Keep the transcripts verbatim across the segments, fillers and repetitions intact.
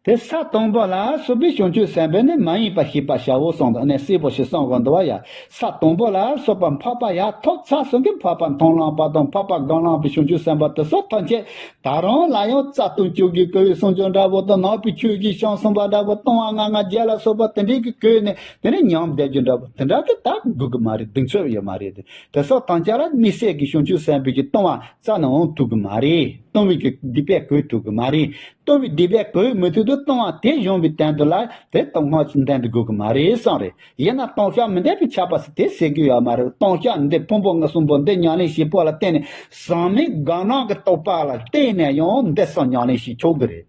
དེ་ས་དང་པོ་ལ་སོགས་པའི་བྱང་ཆུབ་སེམས་དཔའ་ནི་མ་ཡིན་པ་ཞེས་པ་བྱའོ་གསུངས་འདུག་ཨ་ནི་སྲིད་པོ་ཞེས་གསུངས་དགོས་འདུག་བ་ཡ། ས་དང་པོ་ལ་སོགས་པ་འཕགས་པ་ཡར་ཐོབ་ཚར་སོང་གི་འཕགས་པ་མཐོང་ལམ་པ་དང་འཕགས་པ་སྒང་ལམ་པའི་བྱང་ཆུབ་སེམས་དཔའ་དེ་སོགས་ཐམས་ཅད་ད་རུང་ལ་ཡང་རྩ་ལྟུང་བཅུ་གིས་གོས་པའི་སངས་རྒྱས་འདྲ་པོ་དང་ནག་པོའི་ཆོས་ཀྱིས་ཞིང་གསུམ་པ་འདྲ་པོ་ལྟུང་བ་ལྔ་ལྔ་བརྒྱད་ལ་སོགས་པ་དེ་འདྲའི་གི་གོས་ནས་དེ་ནས་ཉམས་བསྡད་རྒྱུ་འདྲ་པོ་དེ་འདྲ་གི་ད་དགོས་གི་མ་རེད། གདེང་ཚོད་ཡོད་མ་རེད། དེ་སོགས་ཐམས་ཅད་ལ་དམིགས་བསལ་གྱི་བྱང་ཆུབ་སེམས་དཔའི་གི་ལྟུང་བ་རྩ་ནས་འོང་ཐུབ་གི་མ་རེད། ལྟུང་བའི་གི་སྡིག་པས་གོས་ཐུབ་གི་མ་རེད། ལྟུང་བའི་སྡིག་པས་གོས་མི་ཐུབ་དུས་ལྟུང་བ་དེ་གཞོམ་པའི་དོན་དུ་ལ་དེ་ལྟུང་བ་ལྡན་དུ་དགོས་གི་མ་རེད་བསམ་རེད། ཡིན་ན་ལྟུང་བཤགས་མི་འདྲ་བའི་ཆགས་པ་སུ་དེ་ཟེར་གི་ཡོད་མ་རེད། ལྟུང་བཤགས་འདི་ཕུང་པོ་ལྔ་གསུམ་པོ་འདི་ཉམས་ལེན་བྱེད་པོ་ལ་བརྟེན་ནས་ཟག་མེད་སྒང་ལམ་གྱི་རྟོགས་པ་ལ་བརྟེན་ནས་ཡང་འདི་གསུམ་ཉམས་ལེན་བྱེད་ཆོག་གི་རེད།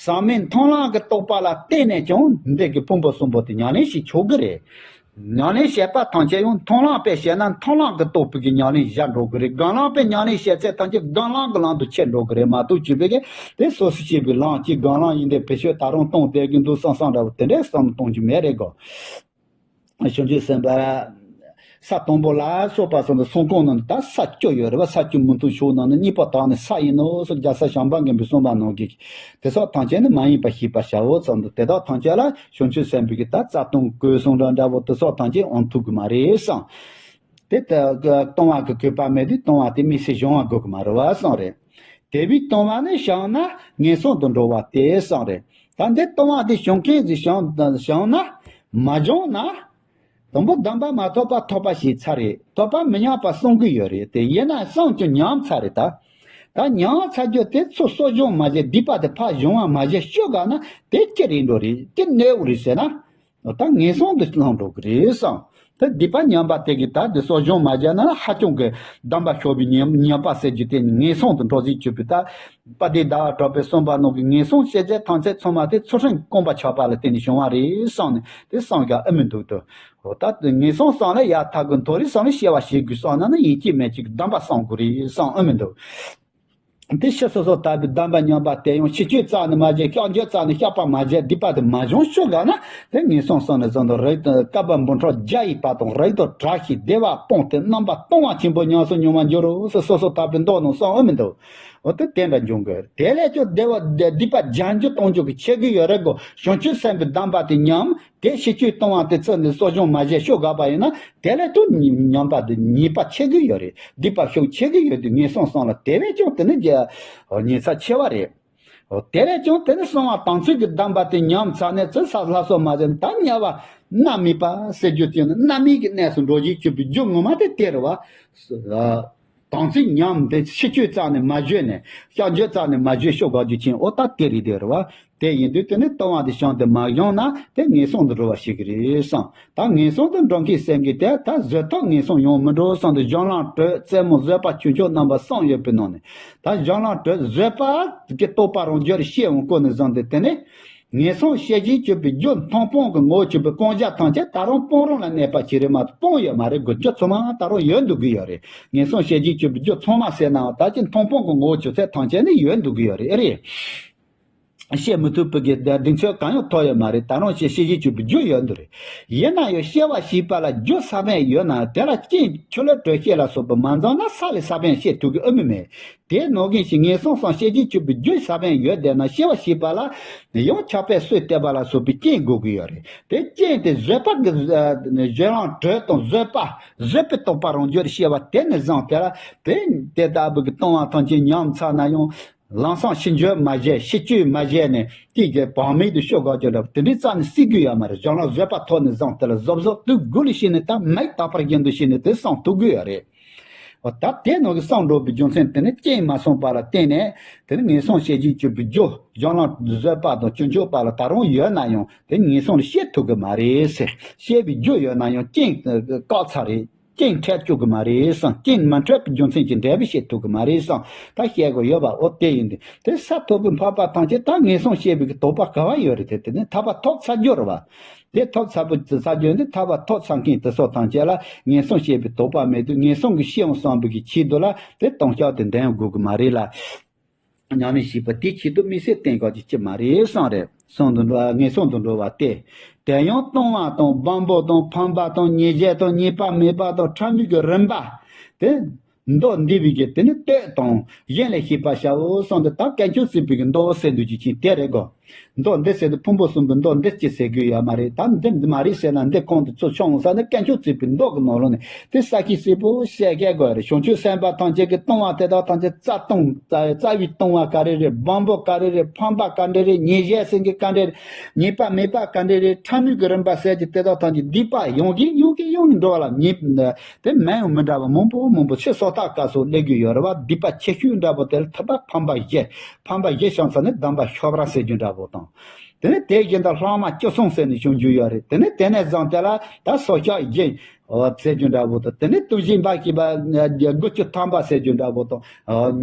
ཟག་མེད་མཐོང་ལམ་གྱི་རྟོགས་པ་ལ་བརྟེན་ནས་ཀྱང་འདི་གི་ཕུང་པོ་གསུམ་པོ་དེ་ཉམས་ལེན་བྱེད་ཆོག་གི་རེད། ཉམས་ལེན་བྱེད་པ་ཐམས་ཅད་ཡང་མཐོང་ལམ་པས་བྱས་ན་མཐོང་ལམ་གྱི་རྟོགས་པའི་གི་ཉམས་ལེན་བཞག་འགྲོ་གི་རེད། སྒང་ལམ་པས་ཉམས་ལེན་བྱེད་ཚད་ཐམས་ཅད་སྒང་ལམ་གྱི་ལམ་དུ་ཆས་འགྲོ་གི་རེད་མ་གཏོགས་བྱས་པའི་གི་དེ་སོ་སོ་བྱས་པའི་ལམ་གཅིག་སྒང་ལམ་ཡིན་ཏེ་བེད་སྤྱོད་ད་རུང་གཏོང་བསྡད་ཀྱི་འདུག་བསམ་བསམ་འདྲ་བོ་དེ་འདྲའི་བསམ་བློ་གཏོང་རྒྱུ་མེད་རེད་གོ། བྱང་ཆུབ་སེམས་དཔའ་ས་དང་པོ་ལ་སོགས་པ་སོགས་ནི་སོང་གོང་ནང་ད་ས་བཅུ་ཡོད་རེད་བ། ས་བཅུ་མུན་སྟུག་ཕྱོགས་ནང་ནི་གཉིས་པ་དག་ནི་ས་ཡིན་ནོ་སོགས་རྒྱལ་སྲས་བྱམས་པ་མགོན་པོས་གསུངས་པ་ནང་གི་དེ་སོགས་ཐམས་ཅད་ནི་མ་ཡིན་པ་ཞེས་པ་བྱའོ་ཙམ་དུ་དེ་དག་ཐམས་ཅད་ལ་བྱང་ཆུབ་སེམས་དཔའི་གི་ད་རྩ་ལྟུང་གོས་གསུམ་འདྲ་འདྲ་བོ་དེ་སོགས་ཐམས་ཅད་འོང་ཐུབ་གི་མ་རེད་བསམ། དེ་ལྟ་ལྟུང་བ་གི་གོས་པ་མེད་དུས་ལྟུང་བ་དེ་དམིགས་བསལ་སྦྱོང་བ་དགོས་གི་མ་རེད་བ་བསམ་རེད། དེ་བས་ལྟུང་བ་ནི་བྱང་ན་ངན་སོང་དུ་འགྲོ་བ་སྟེ་བསམ་རེད། ད་འདི་ལྟུང་བ་དེ་བྱང་མཁན་ཞིག་བྱང་བྱང་ན་མ་བྱང་ན། དང་པོ་སྡོམ་པ་མ་ཐོབ་པ་ཐོབ་པ་ཞིག་ཚར་རེད། ཐོབ་པ་མི་ཉམས་པ་གསུང་གི་ཡོད་རེད། དེ་ཡིན་ན་གསུང་ཀྱང་ཉམས་ཚར་རེད་ད། ད་ཉམས་ཚར་རྒྱུ་དེ་ཚུར་གསོ་སྦྱོང་མ་བྱས་སྡིག་པ་དེ་ཕར་སྦྱོང་བ་མ་བྱས་ཤོ་ག་ན་དེ་ཅི་རེད་འགྲོ་རེད། ཅི་གནོད་རེད་ཟེར་ན། ད་ངན་སོང་དུ་ལྷུང་འགྲོ་གི་རེད་བསམ། ད་སྡིག་པ་ཉམས་པ་དེ་གི་ད་དེ་གསོ་སྦྱོང་མ་བྱས་ན་ཧ་ཅང་གི་སྡོམ་པ་ཤོར་བའི་ཉེས་ཉེས་པ་ཟེར་རྒྱུ་དེ་ངན་སོང་དུ་འགྲོ་ཟིག་གྱུར་པའི་ད། དཔལ་ལྡན་ཟླ་བ་གྲགས་པས་གསུངས་པ་ནང་གི་ངན་སོང་སྐྱེ་ཚད་ཐམས་ཅད་ཚང་མ་དེ་ཚུལ་ཁྲིམས་སྐོམ་པ་ཆགས་པ་ལ་བརྟེན་ནས་བྱུང་བ་རེད་བསམ་ནས་དེ་བསམ་ཡག་ཨེ་མི་འདུག་ཏུ། འོ་ད་དེ་ངན་སོང་བསམ་ལ་ཡག་ཐག་གི་མཐོ་རིས་བསམ་ལ་སྐྱེ་བ་ཞིག་དགོས་བསམ་ན་ནི་ཡིན་གཅིག་མིན་གཅིག་སྡོམ་པ་བསམ་དགོས་རེད་བསམ་ཨེ་མི་འདུག་དེ་ཕྱི་སོ་སོ་ལྟ་བུའི་སྡོམ་པ་ཉམས་པ་དེ་ཡང་ཕྱི་བཅོས་རྩ་ནས་མ་བྱས། བཤགས་འཇོག་རྩ་ནས་བཤགས་པ་མ་བྱས། སྡིག་པ་དེ་མ་སྦྱོང་ཤོ་ག་ན་དེ་ངན་སོང་གསུམ་ནས་བཟུང་དུ་རིགས་དང་བསྐལ་པ་འབུམ་ཕྲག་བརྒྱ་ཡི་བར་དུ་རིགས་དང་བྲལ་ཞིང་བདེ་བ་སྤངས་ཏེ་རྣམ་པ་སྟོང་པ་ཆེན་པོའི་ཉམས་སུ་མྱོང་བར་འགྱུར་རོ་ཟེར་སོ་སོ་ལྟ་བུའི་མདོ་ནང་གསུངས་ཨེ་མི་འདུག་འོ་དེ་དེ་འདྲ་འབྱུང་དགོས། དེ་ལས་ཀྱང་བདེ་བ་སྡིག་པ་སྦྱང་རྒྱུ་གཏོང་རྒྱུ་གི་ཆེ་གི་ཡོད་རེད་གོ། བྱང་ཆུབ་སེམས་དཔའི་སྡོམ་པ་དེ་ཉམས། དེ་ཕྱི་བཅོས་ལྟུང་བ་དེ་ཚུར་ནས་གསོ་སྦྱོང་མ་བྱས་ཤོ་ག་པ་ཡིན་ན་དེ་ལས་དུ་ཉམས་པ་དེ་ཉེས་པ་ཆེ་གི་ཡོད་རེད། སྡིག་པ་ཤུགས་ཆེ་གི་ཡོད་དུས་ངན་སོང་གསུམ་ལ་དེ་བས་ཀྱང་དེ་ནི་རྒྱ་ཉེས་ཚབས་ཆེ་བ་རེད། འོ་དེ་ལས་ཀྱང་དེ་ནི་གསང་བ་དམ་ཚིག་གི་སྡོམ་པ་དེ་ཉམས་ཚར་ནས་ཚུར་ས་ལྷ་སོགས་མ་ཟིན་ད་དམྱལ་བ་མནར་མེད་པ་ཟེར་རྒྱུ་དེ་ནི་མནར་མེད་ཀྱི་གནས་སུ་འགྲོ་བཞིན་གྱུར་པའི་རྒྱུ་ངོ་མ་དེ་དེ་རེད་བ། དམ་ཚིག་ཉམས་དེ་ཕྱི་བཅོས་རྩ་ནས་མ་བཅོས་ནས་བཤགས་འཇོག་རྩ་ནས་མ་བཅོས་ཤོ་ག་རྒྱུ་ཆེན་འོ་ད་དེ་རེད་དེ་རེད་བ། དེ་ཡིན་དུས་དེ་ནི་ལྟུང་བ་དེ་བྱང་དུ་མ་བྱང་ན་དེ་ངན་སོང་དུ་འགྲོ་བ་ཞིག་རེད་བསམ། ད་ངན་སོང་དུ་འགྲོ་མཁན་སེམས་ཀྱི་དེ་ད་བཟོད་ཐབས་ངན་སོང་ཡོང་མི་འགྲོ་བསམ་དུ་སྦྱང་ལམ་དྲོད་རྩེ་མོ་བཟོད་པ་ཆོས་མཆོག་རྣམ་པ་གསུམ་ཡོད་པའི་ནང་ནས་ད་སྦྱང་ལམ་དྲོད་བཟོད་པ་གི་རྟོགས་པ་རང་རྒྱུད་ཤེས་འོང་སྐོར་ནས་བཟུང་སྟེ་དེ་ནས། ངན་སོང་ཤེས་བཞིན་གྱུར་པའི་རྒྱུ་མཐོང་སྤང་གི་ངོ་བོ་གྱུར་པའི་སྤང་བྱ་ཐམས་ཅད་ད་རུང་སྤང་རང་ལ་གནས་པ་ཞིག་རེད་མ་གཏོགས་སྤང་ཡོད་མ་རེད་གོ། རྒྱུ་ཚང་མ་ད་རུང་ཡོད་འདུག་གི་ཡོད་རེད། ངན་སོང་ཤེས་བཞིན་གྱུར་པའི་རྒྱུ་ཚང་མ་ཟེར་ནའང་ད་ཅི་མཐོང་སྤང་གི་ངོ་བོ་གྱུར་ཚད་ཐམས་ཅད་ནི་ཡོད་འདུག་གི་ཡོད་རེད། ཨེ་རེད། བཤད་མི་ཐུབ་པའི་གི་གདེང་ཚོད་གང་ཡང་ཐོབ་ཡོད་མ་རེད། ད་རུང་ཤེས་ཤེས་བཞིན་གྱུར་པའི་རྒྱུ་ཡོད་འདུག་རེད། ཡིན་ན་ཡང་སྐྱེ་བ་ཞིག་པ་ལ་རྒྱུ་ས་བོན་ཡོད་ན་དེ་ལ་རྐྱེན་ཆུ་ལུད་དྲོད་སྐྱེད་ལ་སོགས་པ་མ་འཛོམས་ན་ས་ལས་ས་བོན་སྐྱེ་ཐུབ་ཀྱི་ཨེ་མི་མེད། དེ་ནང་བཞིན་ཞིག་ངན་སོང་གསུམ་ཤེས་བཞིན་གྱུར་པའི་རྒྱུ་ས་བོན་ཡོད་བསྡད་ན་སྐྱེ་བ་ཞིག་པ་ལ་ཡང་ཆགས་པས་གསོས་བསྟད་པ་ལ་སོགས་པའི་རྐྱེན་དགོས་ཀྱི་ཡོད་རེད། དེ་རྐྱེན་དེ་བཟོད་པ་གི་སྦྱང་ལམ་དྲོད་དང་བཟོད་པ་བཟོད་པའི་རྟོགས་པ་རང་རྒྱུད་སྐྱེ་བ་དེ་ནས་བཟུང་དེ་ལ་དེ་དེ་ལྟ་བུ་གི་ལྟུང་བ་ཐམས་ཅད་ཉམས་ཚར་ན་ཡང་ལམ་སང་ཕྱི་འགྱུར་མ་བྱས་ཕྱི་བཅོས་མ་བྱས་ནས་དེ་གི་བག་མེད་དུ་ཤོ་ག་ཅོ་འདྲ་དེ་འདྲའི་རྩ་ནས་སྲིད་ཀྱི་ཡོད་མ་རེད། སྦྱང་ལམ་བཟོད་པ་ཐོག་ནས་བཟུང་དེ་ལ་གཟབ་གཟབ་དུས་དགུ་ལ་ཤེས་ནས་ད་མིག་དག་པར་རྒྱུན་དུ་ཤེས་ནས་དེ་སང་ཐུབ་ཀྱི་ཡོད་རེད། འོ་ད་དེ་ནང་གི་སང་འགྲོ་བའི་རྒྱུ་མཚན་དེ་ནི་རྐྱེན་མ་སོང་པ་ལ་བརྟེན་ནས་དེ་ནི་ངན་སོང་ཤེས་བཞིན་གྱུར་པའི་རྒྱུ་སྦྱང་ལམ་བཟོད་པ་དང་སྤྱོད་འཇུག་པ་ལ་ད་རུང་ཡོད་ན་ཡང་དེ་ངན་སོང་ལ་སྐྱེ་ཐུབ་ཀྱི་མ་རེད་ཟེར། སྐྱེ་བའི་རྒྱུ་ཡོད་ན་ཡང་རྐྱེན་བཀག་ཚར་རེད། རྐྱེན་འཕྲད་བཅུག་གི་མ་རེད་བསམ། རྐྱེན་མ་འཕྲད་པའི་རྒྱུ་མཚན་གྱི་འབྲས་བུ་སྐྱེ་ཐུབ་ཀྱི་མ་རེད་བསམ། ད་བཤད་དགོས་ཡོད་པ་འོ་དེ་ཡིན་ཏེ་དེ་ས་ཐོབ་པའི་འཕགས་པ་ཐམས་ཅད་ད་ངན་སོང་སྐྱེ་བའི་གི་དོགས་པ་ག་བ་ཡོད་རེད་དེ་དེ་ནི་ཐར་པ་ཐོབ་ཚར་རྒྱུ་རེད་བ། དེ་ཐོབ་ཚར་པོ་ཚར་རྒྱུ་ནི་ཐར་པ་ཐོབ་ཚར་མཁན་དེ་ཚོ་ཐམས་ཅད་ལ་ངན་སོང་སྐྱེ་བའི་དོགས་པ་མེད་དུས་ངན་སོང་གི་ཤེས་འོང་བསམ་པའི་གི་ཆེད་དུ་ལ་དེ་ལྟུང་བཤགས་དེ་འདོན་དགོས་ཀྱི་མ་རེད་ལ། ཉམས་ལེན་བྱེད་པ་དེའི་ཆེད་དུ་དམིགས་བསལ་བསྟེན་དགོས་ཀྱི་ཅི་མ་རེད་བསམ་རེད། སོང་དུ་འགྲོ་བ་ངན་སོང་དུ་འགྲོ་བ་སྟེ། དེ་ཡང་ལྟུང་བ་དང་སྦོམ་པོ་དང་ཕམ་པ་དང་ཉེས་བྱས་དང་ཉེས་པ་མེད་པ་དང་ཕྲ་མོའི་གི་རིམ་པ་དེ། མདོ་འདི་བའི་གི་དེ་ནི་བསྟོད་དང་གཞན་ལས་ཤེས་པར་བྱའོ་གསུངས་ཏེ་ད་དཀོན་མཆོག་སྲིད་པའི་གི་མདོ་ཟེར་འདུག་ཅིག་ཅིག་དེ་རེད་གོ། མདོ་འདི་ཟེར་དུས་ཕུང་པོ་གསུམ་པོའི་མདོ་འདི་ཅི་ཟེར་དགོས་ཡོད་མ་རེད། ད་འདི་འདི་མ་རེད་ཟེར་ན་འདི་གོང་དུ་ཚུར་ཕྱོགས་ས་ནི་དཀོན་མཆོག་བརྩེགས་པའི་མདོ་གི་ནང་ལོགས་ནས་དེ་ས་ཁྱི་སྲིད་པོ་བཤད་མཁན་དགོས་རེད། བྱང་ཆུབ་སེམས་དཔའ་ཐམས་ཅད་ཀྱིས་ལྟུང་བ་དེ་དག་ཐམས་ཅད་རྩ་ལྟུང་རྩ་རྩ་བའི་ལྟུང་བ་ག་རེ་རེད། སྦོམ་པོ་ག་རེ་རེད། ཕམ་པ་ག་འདྲ་རེད། ཉེས་བྱས་ཟེར་མཁན་ག་འདྲ་རེད། ཉེས་པ་མེད་པ་ག་འདྲ་རེད། ཕྲ་མོའི་གི་རིམ་པ་ཟེར་གྱི་དེ་དག་ཐམས་ཅད་སྡིག་པ་ཡོང་གིན་ཡོང་གིན་ཡོང་གིན་འགྲོ་བ་ལ་ཉེས་དེ་མིང་ཡང་མི་འདྲ་བ་མང་པོ་མང་པོ་ཕྱི་སོ་ཐར་སྐབས་སུ་སླེབས་ཀྱི་ཡོད་རེད་བ། སྡིག་པ་ཆེ་ཤོས་འདྲ་པོ་དེ་ལ་ཐོབ་པ་ཕམ་པ་བཞི། ཕམ་པ་བཞི་བྱུང་ཚར་ནས་སྡོམ་པ་ཤོབ་ར་ཟེར་རྒྱུ་འདྲ་པོ་དང་། དེ་ནས་དེ་བཞིན་དུ་ལྷག་མ་བཅུ་གསུམ་ཟེར་ནས་བྱུང་རྒྱུ་ཡོད་རེད། དེ་ནས་དེ་ནས་བཟུང་དེ་ལ་ད་སོ་སྐྱ་བཞི་ཟེར་རྒྱུ་འདྲ་པོ་དང་། དེ་ནས་དུས་བཞི་འབའ་ཞིག་པ་དགུ་བཅུ་ཐམ་པ་ཟེར་རྒྱུ་འདྲ་པོ་དང་།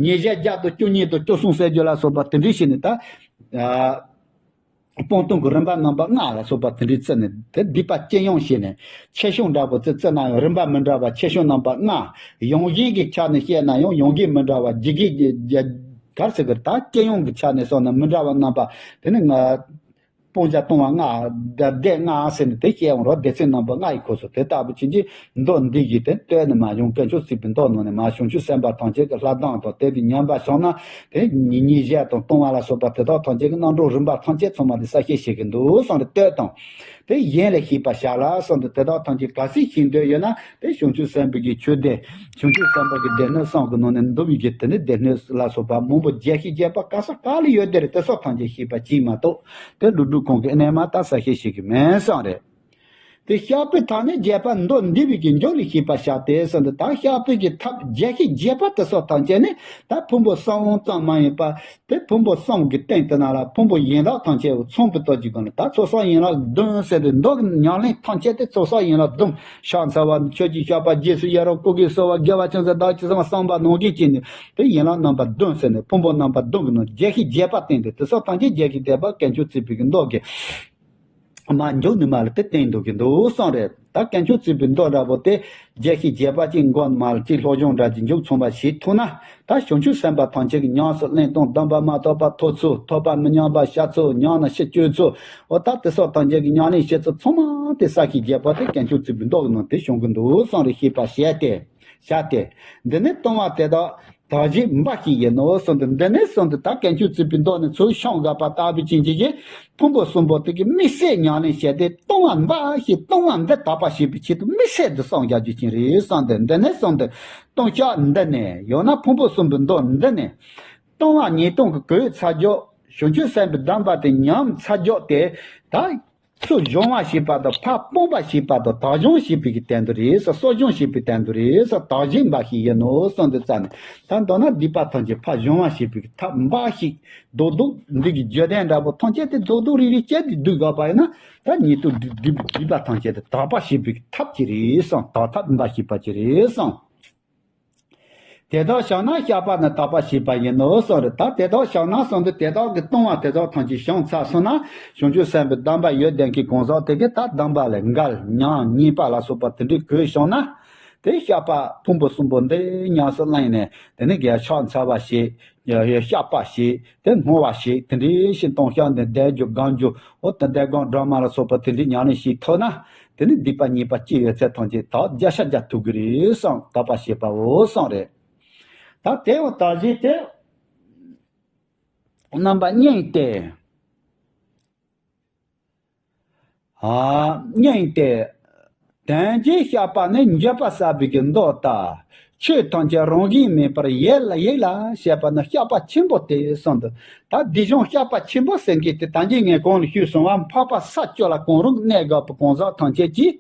ཉེས་བྱས་བརྒྱ་དང་བཅུ་གཉིས་དང་བཅུ་གསུམ་ཟེར་རྒྱུ་ལ་སོགས་པ་དེ་འདྲ་བྱས་ནས་ད། སྤངས་ལྟུང་གི་རིམ་པ་རྣམ་པ་ལྔ་ལ་སོགས་པ་དེ་འདྲའི་བརྩིས་ནས་དེ་སྡིག་པ་ཅི་ཡོང་བྱས་ནས་ཆེ་ཆུང་འདྲ་པོ་བརྩི་བརྩིས་ན་ཡང་རིམ་པ་མི་འདྲ་བ་ཆེ་ཆུང་རྣམ་པ་ལྔ། ཡོང་གཞིའི་གི་ཆ་ནས་བཤད་ན་ཡང་ཡོང་གཞི་མི་འདྲ་བ་ཇི་གི་གར་ཟེར་གི་ད་སྤྱི་ཡོངས་ཀྱི་ཆ་ནས་སོང་ན་མི་འདྲ་བ་རྣམ་པ་དེ་ནི་ལྔ། སྤང་བྱ་ལྟུང་བ་ལྔ། སྡེ་ལྔ་ཟེར་ནས་དེ་བཤད་འོང་རོགས། སྡེ་ཚན་རྣམ་པ་ལྔ་ཡི་སྐོར་སོ་དེ་ལྟ་བུ་ཕྱིན་ཆད་མདོ་འདི་ཡི་དེ་ལྟོས་ནས་མ་བྱུང་། དཀོན་མཆོག་བརྩེགས་པའི་མདོ་ནང་ནས་མ་བྱུང་། བྱང་ཆུབ་སེམས་དཔའ་ཐམས་ཅད་ཀྱི་ལྷ་གདངས་དང་དེ་དེ་ཉམས་པ་བྱུང་ན་དེ་ཉེས་ཉེས་བྱས་དང་ལྟུང་བ་ལ་སོགས་པ་དེ་དག་ཐམས་ཅད་ཀྱི་རྣམ་གྲངས་རིམ་པ་ཐམས་ཅད་ཚང་མ་དེ་གསལ་བཤད་བྱེད་ཀྱི་འདུག་གསུངས་ཏེ་ལྟོས་དང་། དེ་གཞན་ལ་ཤེས་པར་བྱ་ལ་གསུངས་ཏེ་དེ་དག་ཐམས་ཅད་ག་ཚོད་ཤེས་འདོད་ཡོད་ན་དེ་བྱང་ཆུབ་སེམས་དཔའི་གི་ཆོས་སྡེ། བྱང་ཆུབ་སེམས་དཔའ་གི་སྡེ་སྣོད་གསུམ་གྱི་ནང་ནས་འདུལ་བའི་གི་དེ་ནི་སྡེ་སྣོད་ལ་སོགས་པ་མང་པོ་བརྒྱད་ཅུ་གྱ་བརྒྱད་པ་ག་ས་ག་ལ་ཡོད་དེ་རེད། དེ་སོགས་ཐམས་ཅད་ཤེས་པ་གཅིག་མ་གཏོགས་དེ་ལུགས་སྒྲུབ་ཁང་གི་གནས་མ་ད་གསལ་བཤད་བྱེད་ཀྱི་མེད་གསུངས་རེད། དེ་བཤགས་པའི་ཐབས་ནི་བརྒྱད་པ་མདོ་འདི་བའི་གི་མཇུག་ལས་ཤེས་པར་བྱ་སྟེ་གསུངས་ཏེ། ད་བཤགས་པའི་གི་ཐབས་བརྒྱད་ཅུ་གྱ་བརྒྱད་པ་དེ་སོགས་ཐམས་ཅད་ནི་ད་ཕུང་པོ་གསུམ་ཙམ་མ་ཡིན་པ། དེ་ཕུང་པོ་གསུམ་གྱི་སྟེང་དུ་ན་ལ་ཕུང་པོ་ཡན་ལག་ཐམས་ཅད་ཚང་བའི་སྟོབས་ཀྱི་སྒོ་ནས་ད་ཚོགས་བསགས་ཡན་ལག་བདུན་ཟེར་ཏེ་མདོ་གི་ཉམས་ལེན་ཐམས་ཅད་དེ་ཚོགས་བསགས་ཡན་ལག་བདུན། ཕྱག་འཚལ་བ་ཆོས་ཀྱི་བཤགས་པ། རྗེས་སུ་ཡི་རང་བསྐུལ་གྱིས་གསོལ་བ། དགེ་བ་ཅུང་ཟད་བདག་གིས་བསམ་པ་ནང་བཞིན་བྱས་ནས་དེ་ཡན་ལག་རྣམ་པ་བདུན་ཟེར་ནས་ཕུང་པོ་རྣམ་པ་བདུན་གྱི་ནང་བརྒྱད་ཅུ་གྱ་བརྒྱད་པ་བསྟན་ཏེ་དེ་སོགས་ཐམས་ཅད་བརྒྱད་ཅུ་གྱ་བརྒྱད་པ་དཀོན་མཆོག་བརྩེགས་པའི་གི་མདོ་གི་མ་མཇུག་ནས་མ་ལ་དེ་བསྟན་འདུག་གི་འདུག་གསུངས་རེད། ད་དཀོན་མཆོག་བརྩེགས་པའི་མདོ་འདྲ་པོ་དེ་བརྒྱད་ཅུ་གྱ་བརྒྱད་པ་གཅིག་མགོ་ནས་མ་ལ་གཅིག་སློབ་སྦྱོང་འདྲ་གཅིག་མཇུག་མཚུངས་པ་བྱེད་ཐུབ་ན། ད་བྱང་ཆུབ་སེམས་དཔའ་ཐམས་ཅད་ཀྱི་ཉམས་སུ་ལེན་སྟངས། སྡོམ་པ་མ་ཐོབ་པ་ཐོབ་ཚུལ། ཐོབ་པ་མི་ཉམས་པ་བཞག་ཚུལ། ཉམས་ན་ཕྱིར་བཅོས་ཚུལ། འོ་ད་དེ་སོགས་ཐམས་ཅད་ཀྱི་ཉམས་ལེན་བྱེད་ཚུལ་ཚང་མ་དེ་ས་བཅད་བརྒྱད་པ་དེ་དཀོན་མཆོག་བརྩེགས་པའི་མདོ་གི་ནང་དེ་བྱུང་གི་འདུག་གསུངས་རེད། ཤེས་པར་བྱས་ཏེ། བྱ་སྟེ། འདི་ནི་ལྟུང་བ་དེ་དག་དག་བྱེད་འབའ་ཞིག་ཡིན་ནོ་གསུངས་ཏེ། འདི་ནི་གསུངས་ཏེ་ད་དཀོན་མཆོག་བརྩེགས་པའི་མདོ་ནི་ཚུར་ཤོང་དགོས་པ་ལྟ་བུ་ཅན་གྱི་ཕུང་པོ་གསུམ་པོ་དེ་གི་དམིགས་བསལ་ཉམས་ལེན་བྱས་ཏེ་ལྟུང་བ་འབའ་ཞིག་ལྟུང་བ་འདི་དག་པ་བྱེད་པའི་ཆེད་དུ་དམིགས་བསལ་དུ་གསུངས་བཞག་རྒྱུ་ཅན་རེད་གསུངས་ཏེ། འདི་ནི་གསུངས་ཏེ་ལྟུང་བཤགས་འདི་ནི་ཡང་ན་ཕུང་པོ་གསུམ་པོའི་མདོ་འདི་ནི་ལྟུང་བ་ཉེས་ལྟུང་གི་གོས་ཚར་རྒྱུ། བྱང་ཆུབ་སེམས་དཔའི་སྡོམ་པ་དེ་ཉམས་ཚར་རྒྱུ་དེ་ད། ཚུར་སྦྱོང་བ་ཞེས་པ་དང་ཕར་སྤོང་བ་ཞེས་པ་དང་དག་སྦྱོང་ཞེས་པའི་གི་དོན་དུ་རེད་ཟེར། གསོ་སྦྱོང་ཞེས་པའི་དོན་དུ་རེད་ཟེར། དག་བྱེད་འབའ་ཞིག་ཡིན་ནོ་གསུངས་ཏེ་རྩ་ནས་ད་མདོར་ན་སྡིག་པ་ཐམས་ཅད་ཕར་སྦྱོང་བ་ཞེས་པའི་གི་ཐབས་འབའ་ཞིག་རྡོག་རྡོག་འདི་གི་བརྗོད་དོན་འདྲ་པོ་ཐམས་ཅད་དེ་རྡོག་རྡོག་རིལ་རིལ་བྱས་ཏེ་སྡུག་དགོས་པ་ཡིན་ན་ད་ཉེས་ལྟུང་སྡིག་སྡིག་སྡིག་པ་ཐམས་ཅད་དེ་དག་པ་ཞེས་པའི་གི་ཐབས་ཅིག་རེད་གསུངས། དག་ཐབས་འབའ་ཞིག་པ་ཅིག་རེད་གསུངས། དེ་དག་བྱང་ན་བཤགས་པ་ནི་དག་པ་བྱེད་པ་ཡིན་ནོ་གསུངས་རེད། ད་དེ་དག་བྱང་ན་གསུངས་ཏེ་དེ་དག་གི་ལྟུང་བ་དེ་དག་ཐམས་ཅད་བྱང་ཚར་སོང་ན་བྱང་ཆུབ་སེམས་དཔའི་སྡོམ་པ་ཡོད་བསྡད་མཁན་གང་ཟག་དེ་གིས་ད་སྡོམ་པ་ལ་འགལ་ཉམས་ཉེས་པ་ལ་སོགས་པ་དེ་འདྲའི་གོས་བྱུང་ན་དེ་བཤགས་པ་ཕུང་པོ་གསུམ་པོ་འདི་ཉམས་སུ་བླངས་ནས་དེ་ནས་དགེ་བ་ཕྱག་འཚལ་བ་བྱེད། ཡ་ཡ་བཤགས་པ་བྱེད། དེ་བསྔོ་བ་བྱེད། དེ་འདྲའི་ཞིག་ལྟུང་བཤགས་འདི་བཟླས་རྒྱུ་སྒོམ་རྒྱུ་འོ་ད་བཟླས་སྒོམ་སྒྲོལ་མ་ལ་སོགས་པ་དེ་འདྲའི་ཉམས་ལེན་བྱེད་ཐུབ་ན། དེ་ནི་སྡིག་པ་ཉེས་པ་ཅི་ཡོད་ཚད་ཐམས་ཅད་དག་བརྒྱ་ཆ་བརྒྱ་ཐུབ་ཀྱི་རེད་གསུངས། དག་པ་བྱེད་པའོ་གསུངས་རེད། ད་དེ་འོ་དག་བྱེད་དེ་རྣམ་པ་གཉིས་ཏེ། ཨ། གཉིས་ཏེ། དོན་གྱི་བཤགས་པ་ནི་འགྱོད་པ་བསལ་བའི་གི་མདོ་ལྟར། ཆོས་ཐམས་ཅད་རང་བཞིན་མེད་པར་ཡིད་ལ་ཡིད་ལ་བྱེད་པ་ནི་བཤགས་པ་ཆེན་པོ་སྟེ་གསུངས་འདུག་ད་འདི་གཞུང་བཤགས་པ་ཆེན་པོ་ཟེར་མཁན་དེ་ད་གིན་ངས་གོང་ལ་ཞུས་སོང་བ། འཕགས་པ་ས་བཅུ་ལ་གང་རུང་གནས་དགོས་པའི་གང་ཟག་ཐམས་ཅད་ཀྱིས།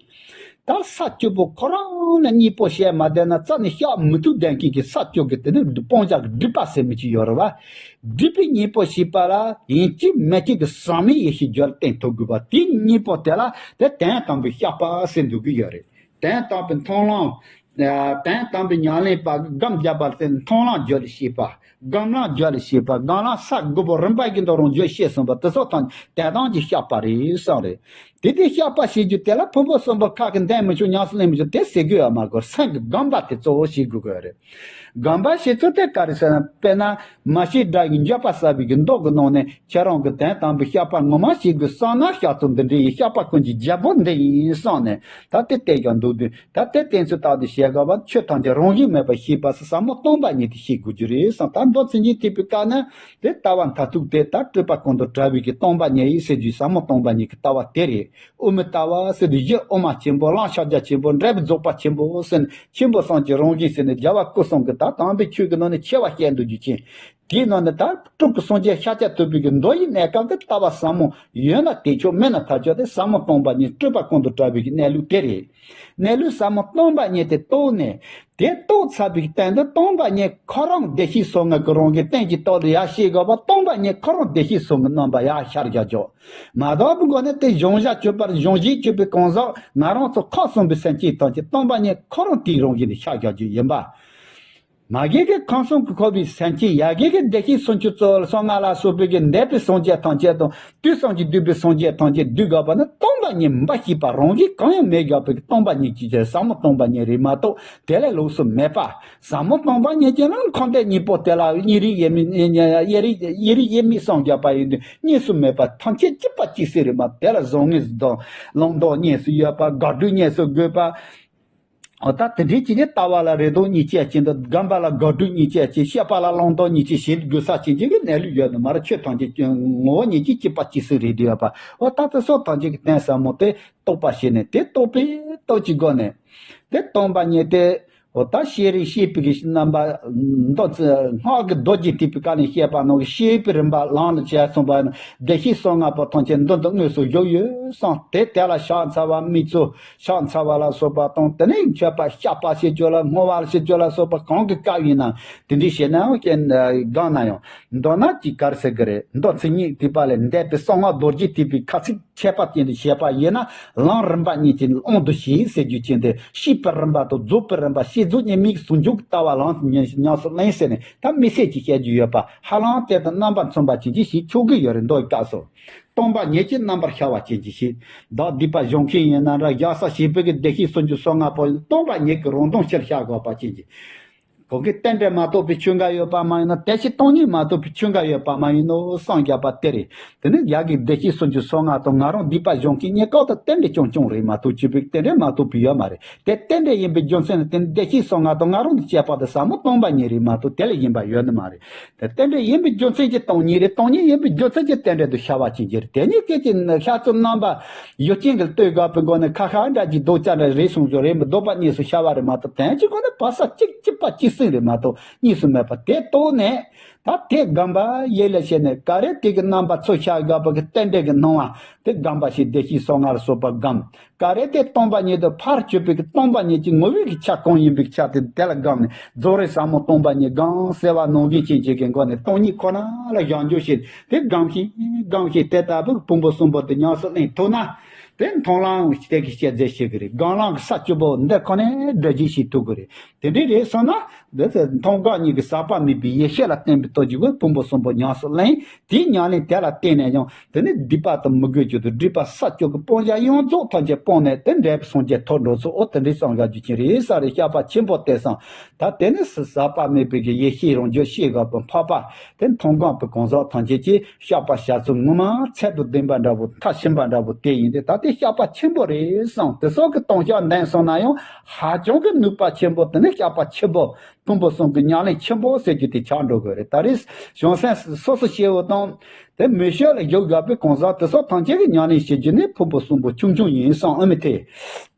ད་ས་བཅུ་པོ་ཁོ་རང་ལ་གཉེན་པོ་བྱས་མ་བསྡད་ན་རྩ་ནས་བཤགས་མི་ཐུབ་བསྡད་མཁན་གྱི་ས་བཅུ་གི་དེ་ནི་སྤང་བྱ་གི་སྒྲིབ་པ་ཟེར་མི་ཅིག་ཡོད་རེད་བ། སྒྲིབ་པའི་གཉེན་པོ་བྱས་པ་ལ་ཡིན་གཅིག་མིན་གཅིག་གི་ཟག་མེད་ཡེ་ཤེས་རྒྱུད་ལ་བརྟེན་ཐུབ་དགོས་པ། དེའི་གཉེན་པོ་དེ་ལ་དེ་དོན་དམ་པའི་བཤགས་པ་ཟེར་འདུག་གི་ཡོད་རེད། དོན་དམ་པའི་མཐོང་ལམ། དོན་དམ་པའི་ཉམས་ལེན་པ་སྒོམ་རྒྱག་པ་ཟེར་མཐོང་ལམ་རྒྱུད་ལ་བྱེད་པ། སྒོམ་ལམ་རྒྱུད་ལ་བྱེད་པ། སྒོམ་ལམ་ས་དགུ་པོ་རིམ་པ་བཞིན་དུ་རང་རྒྱུད་བཤད་སོང་བ་དེ་སོགས་དང་དེ་དང་གི་བཤགས་པ་རེད་གསུངས་རེད། དེ་དེ་བཤགས་པ་བྱེད་རྒྱུ་དེ་ལ་ཕུང་པོ་གསུམ་པོ་ཁ་གི་འདོན་མི་ཆོག་ཉམས་སུ་ལེན་མི་ཆོག་དེ་ཟེར་དགོས་ཡ་མ་དགོས། སེམས་ཀྱི་སྒོམ་པ་དེ་གཙོ་བོ་བྱེད་དགོས་དགོས་རེད། སྒོམ་པ་བྱེད་ཚུལ་དེ་ག་རེ་ཟེར་ན། དཔེར་ན་མ་ཤེས་དགྲ་ཡི་འགྱོད་པ་ཟ་བའི་གི་མདོ་གི་ནང་ནས་ཁྱེད་རང་གི་དོན་དམ་པའི་བཤགས་པ་ངོ་མ་ཤེས་དགོས་བསམ་ན། བཤགས་ཚུལ་འདི་འདྲ་ཡིན། བཤགས་པ་ཀུན་གྱི་རྒྱལ་པོ་འདི་ཡིན་བསམ་ནས། ད་དེ་བསྟན་ཀྱང་འདུག་དུས། ད་དེ་བསྟན་ཚུལ་ལྟར་དུ་བྱེད་དགོས་པ། ཆོས་ཐམས་ཅད་རང་བཞིན་མེད་པར་ཤེས་པ་ཟེར་ཟབ་མོ་སྟོང་པ་ཉིད་དེ་ཤེས་དགོས་རྒྱུ་རེད་བསམ། ད་མདོ་མཚན་ཉིད་ཐེག་པའི་སྐབས་ན་དེ་ལྟ་བ་མཐར་ཐུག་དེ་ད་སྤྲོས་པ་ཀུན་ཏུ་བྲལ་བའི་གི་སྟོང་པ་ཉིད་ཡིན་ཟེར་རྒྱུའི་ཟབ་མོ་སྟོང་པ་ཉིད་ཀྱི་ལྟ་བ་དེ་རེད། དབུ་མའི་ལྟ་བ་ཟེར་དུས་གཞི་དབུ་མ་ཆེན་པོ། ལམ་ཕྱག་རྒྱ་ཆེན་པོ། འབྲས་བུ་རྫོགས་པ་ཆེན་པོ་ཟེར་ནས། ཆེན་པོ་གསུམ་གྱི་རང་བཞིན་ཟེར་ནས། རྒྱལ་བ་སྐུ་གསུམ་གྱི་ད་དམ་པའི་ཆོས་ཀྱི་ནང་ནས་ཆེ་བ་བཤད་འདུག་རྒྱུ་ཅན། དེའི་ནང་ནས་ད་སྤྲུལ་སྐུ་སངས་རྒྱས་ཤཱཀྱ་ཐུབ་པའི་གི་མདོ་ཡི་གནས་སྐབས་ཀྱི་ལྟ་བ་ཟབ་མོ་ཡོད་ན་དེ་ཆོག་མེད་ན་ཐབས་ཆག་སྟེ། ཟབ་མོ་སྟོང་པ་ཉིད་སྤྲོས་པ་ཀུན་ཏུ་བྲལ་བའི་གི་གནས་ལུགས་དེ་རེད། གནས་ལུགས་ཟབ་མོ་སྟོང་པ་ཉིད་དེ་རྟོགས་ནས། དེ་རྟོགས་ཚར་བའི་སྟེང་དུ་སྟོང་པ་ཉིད་ཁོ་རང་བདེ་གཤེགས་སོ་ལྔ་གི་རང་གི་སྟེང་གི་ཐོག་ཏུ་ཡར་ཤེས་དགོས་པ། སྟོང་པ་ཉིད་ཁོ་རང་བདེ་གཤེགས་སོ་ལྔའི་རྣམ་པ་ཡར་ཤར་རྒྱག་རྒྱུ། མ་དག་པའི་སྒོ་ནས་དེ་གཞོམ་བཞག་གཅོད་པར། གཞོམ་བཞེས་གཅོད་པའི་གང་ཟག་ང་རང་ཚོ་ཁམས་གསུམ་པའི་སེམས་ཅན་ཐམས་ཅད་སྟོང་པ་ཉིད་ཁོ་རང་དེའི་རང་བཞིན་དུ་ཤར་རྒྱག་རྒྱུ་ཡིན་པ། མ་གི་གི་ཁམས་གསུམ་གྱིས་འཁོར་བའི་སེམས་ཅན། ཡ་གི་གི་བདེ་གཤེགས་སུམ་ཅུ་རྩ་ལྔ་ལ་སོགས་པའི་གི་འདས་པའི་སངས་རྒྱས་ཐམས་ཅད་དང་དུས་གསུམ་གྱི་འདས་པའི་སངས་རྒྱས་ཐམས་ཅད་འདུས་དགོས་པ་ནི། སྟོང་པ་ཉིད་འབའ་ཞིག་པ་རང་བཞིན་གང་ཡང་མེད་དགོས་པའི་སྟོང་པ་ཉིད་ཀྱི་ཟབ་མོ་སྟོང་པ་ཉིད་རེད་མ་གཏོགས་དེ་ལས་ལོགས་སུ་མེད་པ། ཟབ་མོ་སྟོང་པ་ཉིད་ཀྱི་ནང་ཁམས་བདེ་གཉིས་པོ་དེ་ལ་དབྱིངས་རིག་དབྱེར་མེད། དབྱིངས་རིག་དབྱེར་མེད་སངས་རྒྱས་པ་ཡིན་དུས་གཉིས་སུ་མེད་པ་ཐམས་ཅད་གཅིག་པ་གཅིག་སེ་རེད་མ། དེ་ལ་བཟང་ངན་དང་བླང་དོར་གཉིས་སུ་ཡོད་པ། དགག་སྒྲུབ་གཉིས་སུ་དགོས་པ། འོ་ད་དེ་འདྲའི་ཅིག་གི་ལྟ་བ་ལ་རེ་དོགས་གཉིས་བཅས་ཀྱི་འདུག་སྒོམ་པ་ལ་དགག་སྒྲུབ་གཉིས་བཅས་ཀྱི། བཤགས་པ་ལ་བླང་དོར་གཉིས་བཅས་བྱེད་དགོས་ས་ཅན་ཅིག་གི་གནས་ལུགས་ཡོད་ནི་མ་རེད། ཆོས་ཐམས་ཅད་ངོ་བོ་ཉིད་ཀྱིས་གཅིག་པ་གཅིག་སེ་རེད་བསྡད་ཡོད་པ། འོ་ད་དེ་སོགས་ཐམས་ཅད་ཀྱི་དོན་ཟབ་མོ་དེ་རྟོགས་པ་བྱས་ནས། དེ་རྟོགས་པའི་སྟོབས་ཀྱི་སྒོ་ནས་དེ་སྟོང་པ་ཉིད་དེ། འོ་ད་ཤེས་རིག་ཤེས་པའི་གི་རྣམ་པ། མདོ་ཚིག་སྔགས་ཀྱི་མདོ་རྒྱུད་ཐེག་པའི་སྐབས་ནས་བཤད་པ་ནང་གི་ཤེས་པའི་རིམ་པ་ལམ་ལ་བྱས་སོང་བ་ན། བདེ་གཤེགས་སོ་ལྔ་པོ་ཐམས་ཅད་མདུན་དུ་དངོས་སུ་བཞུགས་ཡོད་བསམ་སྟེ། དེ་ལ་ཕྱག་འཚལ་བ། མིག་ཆུ་ཕྱག་འཚལ་བ་ལ་སོགས་པ་དང་། དེ་ནས་མཆོད་པ་བཤགས་པ་བྱེད་རྒྱུ་ལ། བསྔོ་བ་བྱེད་རྒྱུ་ལ་སོགས་པ་གང་གི་སྐབས་ཡིན་ན་དེ་འདྲའི་བྱས་ནའང་རྐྱེན་གང་ན་ཡང་། མདོར་ན་ཅིག་ག་རེ་ཟེར་གི་རེད། མདོ་མཚན་ཉིད་ཐེག་པ་ལས་འདས་པའི་གསང་སྔགས་མདོ་རྒྱུད་ཐེག་པའི་ཁ་ཚིག་ཁྱད་པར་ཅན་དུ་བྱས་པ་ཡིན་ན། ལམ་རིམ་པ་གཉིས་ཀྱི་དབང་དུ་བྱས་ཟེར་རྒྱུ་ཅན་དེ། ཤེས་པའི་རིམ་པ་དང་རྫོགས་པའི་རིམ་པ། བསྐྱེད་རྫོགས་གཉིས་མེད་ཟུང་འཇུག་ལྟ་བ་ལམ་དུ་ཉམས་སུ་ལེན་ཟེར་ནས། ད་དམིགས་བསལ་གྱིས་བཤད་རྒྱུ་ཡོད་པ། ཧ་ལམ་དེ་དང་རྣམ་པ་མཚུངས་པ་ཅན་གྱི་ཞིག་ཆོག་གི་ཡོད་རེད། མདོའི་སྐབས་སུ་སྟོང་པ་ཉིད་ཀྱི་རྣམ་པར་ཤར་བ་ཅན་གྱི་ཞིག་བདག་སྡིག་པ་སྦྱོང་མཁན་ཡིན་ན་འདྲ། བཤགས་པ་བྱེད་པའི་གི་བདེ་གཤེགས་སུམ་ཅུ་སོ་ལྔ་པོ་སྟོང་པ་ཉིད་ཀྱི་རང་སྟོང་ཕྱིར་ཤར་དགོས་པ་ཅན་གྱི། གང་གི་རྟེན་འབྲེལ་མ་གཏོགས་པའི་ཆོས་འགའ་ཡོད་པ་མ་ཡིན་ནོ། དེ་ཕྱིར་སྟོང་ཉིད་མ་གཏོགས་པའི་ཆོས་འགའ་ཡོད་པ་མ་ཡིན་ནོ་གསུངས་བཞག་པ་དེ་རེད། དེ་ནི་ཡ་གི་བདེ་གཤེགས་སུམ་ཅུ་སོ་ལྔ་དང་ང་རང་སྡིག་པ་སྦྱོང་མཁན་གཉིས་ཀ་ད་རྟེན་འབྲེལ་རྐྱང་རྐྱང་རེད་མ་གཏོགས། ཆོས་པའི་རྟེན་འབྲེལ་མ་གཏོགས་པའི་ཡོད་མ་རེད། དེ་རྟེན་འབྲེལ་ཡིན་པའི་རྒྱུ་མཚན་ནི། དེ་ནི་བདེ་གཤེགས་སོ་ལྔ་དང་ང་རང་གི་ཁྱད་པར་དེ་ཟབ་མོ་སྟོང་པ་ཉིད་རེད་མ་གཏོགས་དེ་ལས་གཞན་པ་ཡོད་ནི་མ་རེད། དེ་རྟེན་འབྲེལ་ཡིན་པའི་རྒྱུ་མཚན་གྱིས་སྟོང་ཉིད་རེད། སྟོང་ཉིད་ཡིན་པའི་རྒྱུ་མཚན་གྱིས་རྟེན་འབྲེལ་དུ་ཤར་བ་ཅན་གྱི་རེད། དེ་ཉིད་སྐད་ཅིག་ནི་ཤར་ཚུལ་རྣམ་པ་ཡུལ་ཅན་གྱི་ལྟོས་དགོས་པའི་སྒོ་ནས་ཁ་ཁ་འདྲ་གྱི་ལྡོག་ཅ་འདྲ་རེད་གསུངས་སོ། རེད་མི་ལྡོག་པ་གཉིས་སུ་ཤར་བ་རེད་མ་གཏོགས། དོན་གྱི་སྒོ་ནས་བར་ས་གཅིག་གཅིག་པ་གཅིག་སྲིང་རེད་མ་གཏོགས་གཉིས་སུ་མེད་པ་དེ་རྟོགས་ནས། ད་དེ་སྒོམ་པ་ཡིད་ལ་བྱས་ནས། ག་རེ་དེ་གི་རྣམ་པ་ཚུར་ཤར་དགོས་པ་གི་རྟེན་འབྲེལ་གྱི་སྣང་བ་དེ་སྒོམ་པ་བྱས། བདེ་གཤེགས་སོ་ལྔ་ལ་སོགས་པ་སྒོམ། ག་རེ་དེ་སྟོང་པ་ཉིད་དུ་ཕར་གྱུར་པའི་གི་སྟོང་པ་ཉིད་ཀྱི་ངོ་བོའི་གི་ཆ་གང་ཡིན་པའི་ཆ་དེ་དེ་ལ་སྒོམ་ནས། རྫོགས་རིམ་ཟབ་མོ་སྟོང་པ་ཉིད་སྒོམ་ཟེར་བ་ནང་བཞིན་ཅན་ཅིག་གི་སྒོ་ནས་སྟོང་ཉིད་ཁོ་ན་ལ་བཞག་འཇོག་བྱས། དེ་སྒོམ་བཞིན་སྒོམ་བཞིན་དེ་ལྟ་བུའི་ཕུང་པོ་གསུམ་པོ་དེ་ཉམས་སུ་ལེན་ཐུབ་ན། དེ་མཐོང་ལམ་དེ་གི་སྐྱེད་མཛད་བྱེད་གི་རེད། སྒོམ་ལམ་གི་ས་བཅུ་པོ་འདི་ཁོ་ནས་སྒྲུབ་བྱེད་བྱེད་ཐུབ་གི་རེད། དེ་འདྲའི་རེད་སོང་ན། འདི་ཚེ་མཐོང་སྒོམ་གཉིས་ཀྱི་ཟག་པ་མེད་པའི་ཡེ་ཤེས་ལ་བརྟེན་པའི་སྟོབས་ཀྱིས་ཕུང་པོ་གསུམ་པོ་ཉམས་སུ་ལེན། དེའི་ཉམས་ལེན་དེ་ལ་བརྟེན་ནས་ཡང་དེ་ནི་སྡིག་པ་དང་མི་དགེ་བཅུ་དང་སྒྲིབ་པ་ས་བཅུ་གི་སྤང་བྱ་ཡོངས་རྫོགས་ཐམས་ཅད་སྤངས་ནས། དེ་འབྲས་བུ་སངས་རྒྱས་ཐོབ་འགྲོ་ཚུལ། འོ་དེ་འདྲའི་བསམ་བཞག་རྒྱུ་ཅན་རེད་ས་རེད། བཤགས་པ་ཆེན་པོ་དེ་བསམ། ད་དེ་ནི་ཟག་པ་མེད་པའི་གི་ཡེ་ཤེས་རང་རྒྱུད་ཤེས་དགོས་པ་འཕགས་པ། དེ་མཐོང་སྒོམ་པའི་གང་ཟག་ཐམས་ཅད་ཀྱིས་བཤགས་པ་བྱ་ཚུལ་ངོ་མ་ཚད་དང་ལྡན་པ་འདྲ་བོ། མཐར་ཕྱིན་པ་འདྲ་བོ་དེ་ཡིན་ཏེ། ད་དེ་བཤགས་པ་ཆེན་པོ་རེད་བསམ། དེ་སོགས་ཀྱི་དོན་བཤགས་འདོན་སོང་ན་ཡང་ཧ་ཅང་གི་ནུས་པ་ཆེན་པོ། དེ་ནི་བཤགས་པ་ཆེན་པོ། ཕུང་པོ་གསུམ་གྱི་ཉམས་ལེན་ཆེན་པོ་ཟེར་རྒྱུ་དེ་ཆགས་འགྲོ་དགོས་རེད། ད་རེས་བྱང་སེམས་སོ་སོ་སྐྱེ་བོ་དང་། དེ་མི་ཤེས་ལ་བཞུགས་དགོས་པའི་གང་ཟག་དེ་སོགས་ཐམས་ཅད་ཀྱི་ཉམས་ལེན་བྱེད་རྒྱུ་ནི་ཕུང་པོ་གསུམ་པོ་ཆུང་ཆུང་ཡིན་བསམ། ཨ་མི་དེ།